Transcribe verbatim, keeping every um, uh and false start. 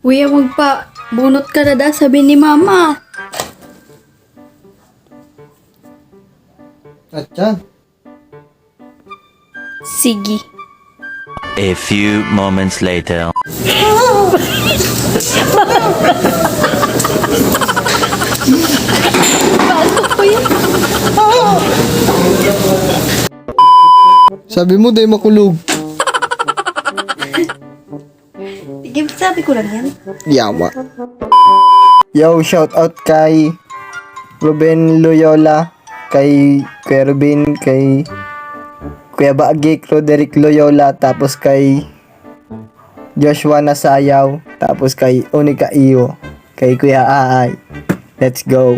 Kuya, magpabunot ka na da, sabi ni Mama. Atya. Sige. A few moments later. Bago ko yan. Sabi mo, day makulog. Sige, sabi ko lang yan. Yawa. Yo, shout out kay Ruben Loyola, kay Kuya Ruben, kay Kuya Bagik, Roderick Loyola, tapos kay Joshua Nasayaw, tapos kay Unica Iyo, kay Kuya Aay. Let's go.